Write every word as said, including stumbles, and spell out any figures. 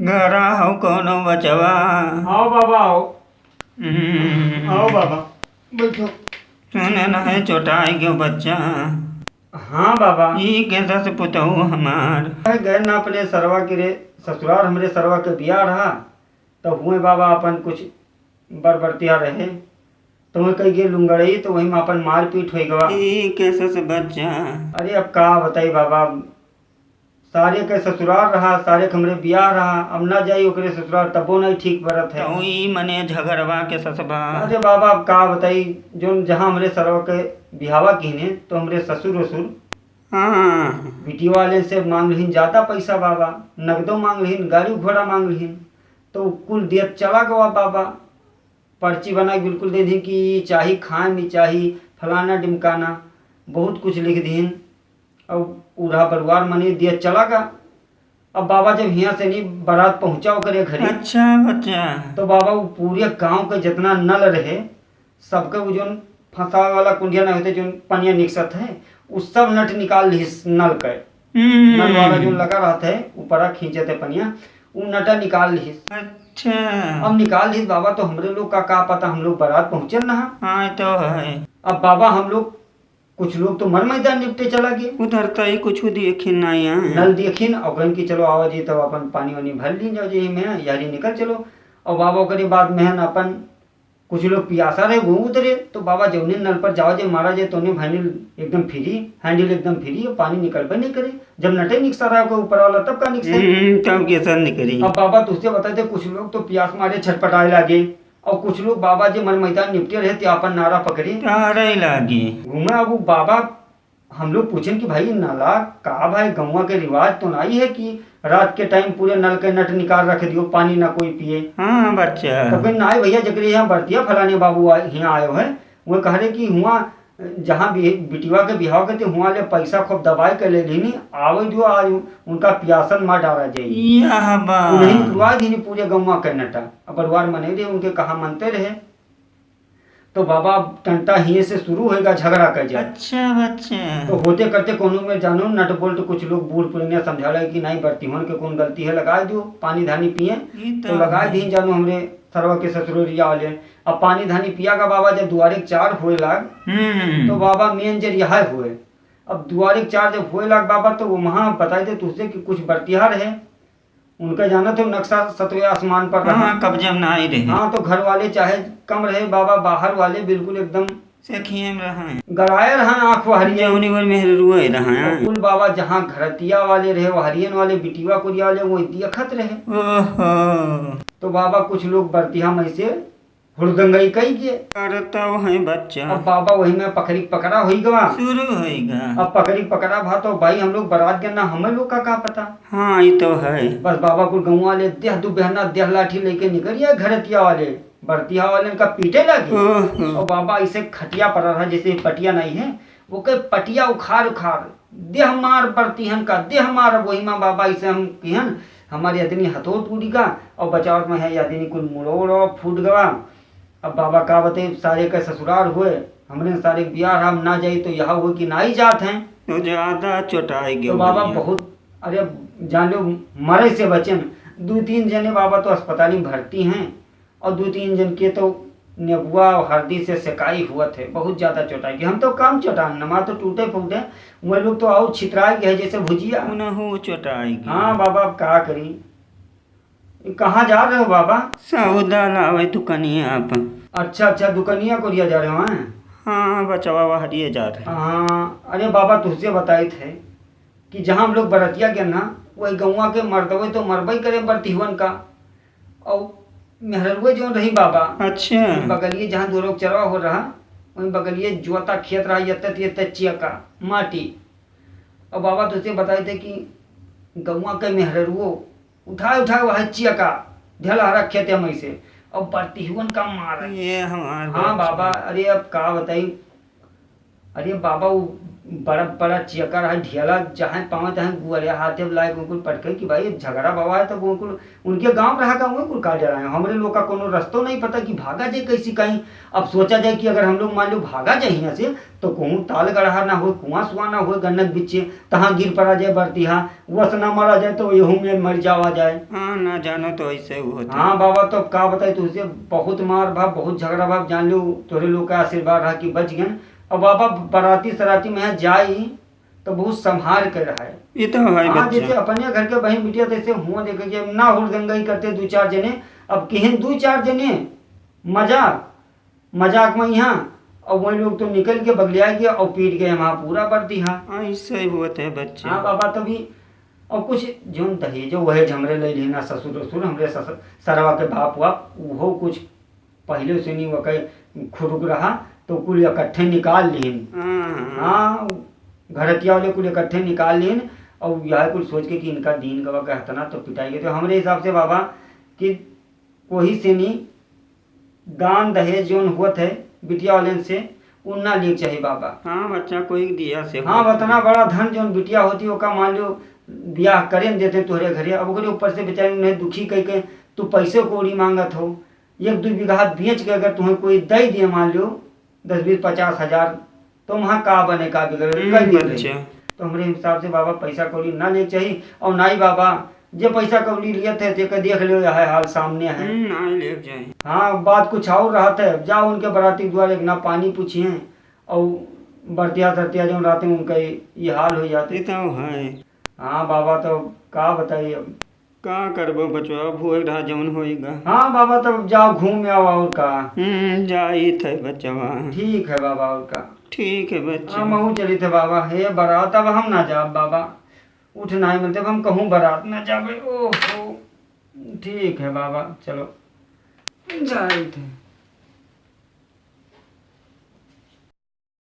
घरा हो कौनो बचवा? आओ बाबा, आओ। हम्म। आओ बाबा, बैठो। सुने न है चोटाई गयो बच्चा। हाँ बाबा। ई कैसा से पुतहु हमार? गए ना अपने सरवा के रे ससुरार, हमरे सरवा के बियाह रहा, तो हुए बाबा अपन कुछ बरबरतिया रहे, तो वही कही गए लुंगड़ई, तो वही में अपन मारपीट हो गवा। ई कैसे से बच्चा? अरे अब का बताई बाबा, सारे के ससुराल रहा, सारे के हमरे बियाह रहा, अब ना जाई ओकरे ससुराल तबो नहीं ठीक परत है। तो ई मने झगड़वा के ससुरा। अरे बाबा अब का बताई, जोन जहाँ हमरे सरवा के बिहावा किहने, तो हमरे ससुर वसुर हाँ। बिटिया वाले से मांग लिहिन ज्यादा पैसा बाबा, नगदो मांग लिहिन, गाड़ी घोड़ा मांग लिहिन, तो कुल दियत चला गवा बाबा। पर्ची बना के बिल्कुल दे दी कि ई चाही खाए में, चाही फलाना ढिमकाना, बहुत कुछ लिख दीन। अब उड़ा बरुआर मने दिया चला गा। अब बाबा जब हियाँ से नहीं बरात पहुँचा ओकरे घरे, अच्छा बच्चा। तो बाबा वो पूरे गांव के जितना नल रहे, सबके वो जोन फंसावे वाला कुंडिया नहीं होते, जोन पनिया निकसत है, वो सब नट निकाल लिहिस नल के। हम्म। नल वाला जोन लगा रहत है, ऊपरा खींचत है पनिया, वो नटा निकाल लिहिस। अच्छा। अब निकाल लिहिस बाबा, तो हमरे लोग का, का पता, हम लोग बरात पहुँचल ना। हाँ, तो है। अब बाबा हम लोग, कुछ लोग तो मर मैदान निपटे चला गए। उधर तो ही कुछ देखिन ना यहाँ। नल देखिन और कहेन कि चलो आवा जी, तब अपन पानी वानी भर ली जाओ जी में, यारी निकल चलो। और बाबा ओकरे बाद में है ना अपन कुछ लोग पियासा रहे, वो उतरे, तो बाबा जौने नल पर जाओ जे मारा जे, तोने हैंडल एकदम फ्री, हैंडल एकदम फ्री, पानी निकलबे नहीं करे। जब नटे निकसा रहा के ऊपर वाला, तब का निकसे? हम्म, तब कैसा निकली? अब बाबा तुझसे बताते, कुछ लोग तो पियास मारे छटपटाए लागे, और कुछ लोग बाबा जे मर मैदान निपटे रहे, ते अपन नारा पकड़े। तारा ही लागे। घूमे अब वो बाबा हम लोग पूछेन कि भाई नला का भाई, गौवा के रिवाज तो नाई है कि रात के टाइम पूरे नल के नट निकाल रख दियो, पानी ना कोई पिए। हाँ बच्चा। तो फिर नाई भैया, जकरे यहाँ बरतिया फलाने बाबू आ-, यहाँ आयो है, वो कह रहे कि हुआ जहाँ बि-, बिटिवा के बिहाव के थे, हुआ ले पैसा खूब दबाई के ले लीनी, आवे दियो, आज उनका पियासन मार डाला जाए। यह बात। उन्हीं निकलवा दीनी पूरे गौवा के नटा। अब बरुआर मने रहे, उनके कहा मनते रहे। तो बाबा टंटा हिये से शुरू होएगा झगड़ा का जब। अच्छा बच्चा। तो होते करते कोनो में जानो नट बोल्ट कुछ लोग बूढ़ पुरनिया समझाला कि नहीं बरतिहन के कौन गलती है, लगा दियो पानी धानी पिए। ई तो तो लगा है। दीन जानो हमरे सरवा के ससुररिया वाले। अब पानी धानी पिया का बाबा जब दुआरे के चार हुए लाग, हम्म। तो बाबा मेन जर यह हुए। अब दुआरे के चार जब हुए लाग बाबा, तो वो वहाँ बताई दे तुझसे कि कुछ बरतिहा रहे, उनका जाना तो नक्शा सतवें आसमान पर रहा। हाँ, कब्जे में ना आई रहे। हाँ, तो घर वाले चाहे कम रहे बाबा, बाहर वाले बिल्कुल एकदम सेखिए में रहा है। गड़ाए रहा आँख वहरिए। जौनी वर मेहर रुए रहा है। और कुल बाबा जहाँ घरतिया वाले रहे, वहरियन वाले, बिटिया कुरिया वाले, वो देखत रहे। ओहो। तो बाबा कुछ लोग बरतिहा में से हुड़दंगई कई के। करता वही बच्चा। अब बाबा वही में पकड़ी पकड़ा होई गवा। शुरू होई गा। अब पकड़ी पकड़ा भा तो भाई हम लोग बरात के ना, हमें लोग का, का पता। हाँ, ये तो है। बस बाबा कुल गौवा वाले देह दुबहना देह लाठी लेके निकल गया घरतिया वाले, बरतिहा वाले का पीटे लगे। ओहो। और बाबा इसे खटिया पड़ा रहा, जैसे पटिया नहीं है, वो के पटिया उखाड़ उखाड़, देह मार बरतिहन का, देह मार। अब वही में बाबा इसे हम किहन, हमारे अदनी हथौत उड़ी का, और बचावत में है अदनी कुल मुड़ो उड़ो फूट गवा। अब बाबा का बते, सारे के ससुराल हुए, हमरे सारे के बियाह हम ना जाई तो यह हुए कि ना ही जात हैं। तो ज्यादा चोटाई तो गयो बाबा भैया। बहुत, अरे जान लो मरे से बचन, दो तीन जने बाबा तो अस्पताल में भर्ती हैं, और दो तीन जन के तो नेबुआ और हरदी से सेकाई हुआ थे, बहुत ज्यादा चोटाई गई। हम तो कम चोटान, हमार तो टूटे फूटे, वह लोग तो और छितराई गए जैसे भुजिया। उनहु चोटाई गई। हाँ बाबा, अब का करी, ये कहाँ जा रहे हो बाबा? सौदा लावे दुकनिया पर। अच्छा अच्छा, दुकनिया कोरिया जा रहे हो, हैं? हाँ बचवा, वहरिए जा रहे। हाँ, अरे बाबा तुझसे बताए थे कि जहाँ हम लोग बरतिया गए ना, वही गौवा के मर्दवे तो मरबई करे बरतिहुअन का, और मेहररुए जो रही बाबा, अच्छा। बगलिए जहाँ दो लोग चरवा हो रहा, वहीं बगलिए जोता खेत रहा, यत्ते यत्ते चिया का माटी। और बाबा तुझसे बताए थे कि गौवा के मेहररुओ उठाए उठाए वह चिया का ढेला रखे थे हम ऐसे, और बरतिहुअन का मार। ये हमार हाँ बच्चा। बाबा, अरे अब का बताई, अरे बाबा, वो बड़ा बड़ा चियकर है, ढियाला, जहाँ पावे तहाँ गुअरे हाथे लाए कुल पटके कि भाई झगड़ा बाबा है, तो वो कुल उनके गाँव रहा का, वो कुल का डराए? हमरे लोग का कोनो रस्तो नहीं पता कि भागा जाए कैसी कहीं। अब सोचा जाए कि अगर हम लोग मान लो भागा जाए यहाँ से, तो कहूँ ताल गढ़ा ना हो, कुआं सुआ ना हो, गन्नक बिच्चे तहाँ गिर पड़ा जाए बरतिहा, वस ना मारा जाए तो यहू में मर जावा जाए। हाँ, ना जानो तो ऐसे हुआ था। हाँ बाबा, तो अब का बताई तुझसे, बहुत मार भाव, बहुत झगड़ा भाव, जान लो तोहरे लोग का आशीर्वाद रहा कि बच गए। अब बाबा बराती सराती में यहाँ जाई तो बहुत संभाल के रहे। ये तो है हाँ, बच्चा। जैसे अपने घर के बहिन बिटिया तैसे हुआ देखे कि अब ना हुड़दंगई करते दू चार जने, अब किहन दू चार जने मजा मजाक में यहाँ, और वही लोग तो निकल के बगलिया गया और पीट गए वहाँ पूरा बरतिहा। हाँ, इससे ही हुआ थे बच्चे। हाँ बाबा, तभी और कुछ जोन दहेजो वहे झमरे ले लेना ससुर वसुर, हमरे ससुर, सरवा के बाप वाप, उहो कुछ पहले से नहीं वके खुरुक रहा, तो कुल इकट्ठे निकाल लिहिन। हाँ, हाँ। हाँ, घरतिया वाले कुल इकट्ठे निकाल लिहिन, और यह कुल सोच के कि इनका दीन गवा के हतना तो पिटाई गए। तो हमरे हिसाब से बाबा कि कोई से नहीं दान दहेज जोन होत है बिटिया वालेन से, उ ना लेके चाही बाबा। हाँ बच्चा, कोई दिया से हाँ, होत है। उतना बड़ा धन जोन बिटिया होती, ओका मान लो बियाह करे न देते तोहरे घरे, अब ओकरे ऊपर से बेचारे उन्हें दुखी कह के तू पैसे कौड़ी मांगत हो। एक दू बीघा बेच के अगर तुम्हें कोई दे दिए मान लो दस बीस पचास हजार, तो वहाँ का बने, का बिगड़े, हम्म, कर दिए बच्चा। भाई। तो हमरे हिसाब से बाबा पैसा कौड़ी ना ले चाहिए, और ना ही बाबा जे पैसा कौड़ी लिए थे, तेके देख लो, यह हाल सामने है। हम्म, ना ले चाहिए। हाँ, बात कुछ और रहत है, अब जाओ उनके बराती द्वार एक ना पानी पूछिए, और बरतिया सरतिया जो रहते हैं, उनका ये, ये हाल हो जाते। ये तो है। हाँ बाबा, तो का बताइए अब। का करबो बचवा, अब होए रहा जौन होएगा। हाँ बाबा, तब जाओ घूम आओ, और का। हम्म, जाई थे बचवा। ठीक है बाबा, और का। ठीक है बच्चा। हाँ, महू चली थे बाबा। हे बारात, अब हम ना जाब बाबा, उठ ना मिलते, अब हम कहूँ बारात ना जाबे। ओहो, ठीक है बाबा, चलो जाई थे।